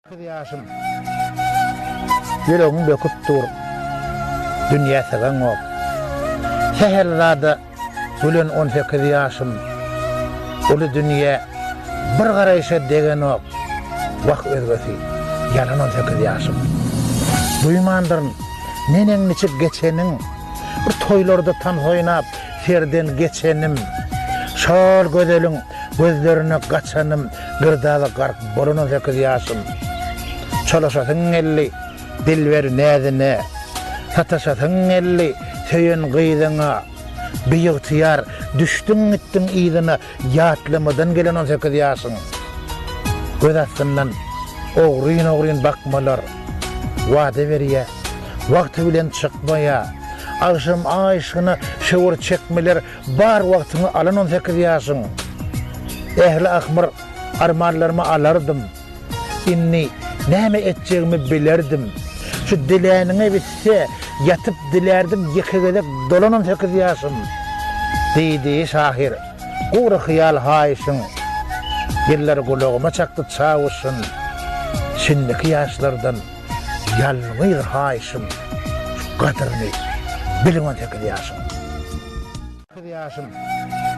8 ýaşym. Ýüregiň böküp dur. Dünýä sygaňok. Sähel zada gülen on sekiz ýaşym. Uly dünýä bir garaýşa degenok. Wah özgesi ýalan on sekiz ýaşym. Duýmandyryn neneň niçik geçenin. Bir toýlarda tans oýnap serden geçenim. Şol gözeliň Gözlerine gaçanym, girdaba gark bolan on sekiz ýaşym. Çolaşasyň geldi dilber näzine, Sataşasyň geldi söýen gyzyňa. Biygtyýar düşdüň gitdiň yzyna, Ýatlamadan gelen on sekiz ýaşyň. Göz astyndan ogryn-ogryn bakmalar, Wada berýä, wagty bilen çykmaýa. Agşam aý yşgyna şöwür çekmeler, Bar wagtyňy alan on sekiz ýaşyň. Ähli ahmyr armanlarymy alardym. Indi näme etjegimi bilerdim. Şu diläniňe bitse, ýatyp dilärdim ýeke gezek dolan on sekiz ýaşym. Diýdi şahyr, gury hyýal haýyşyň. Ýyllar gulagyma çakdy çawuşyn. Şindiki ýaşlardan ýalňyz haýyşym, şu gadyryny biliň on sekiz ýaşyň. Sekiz ýaşym.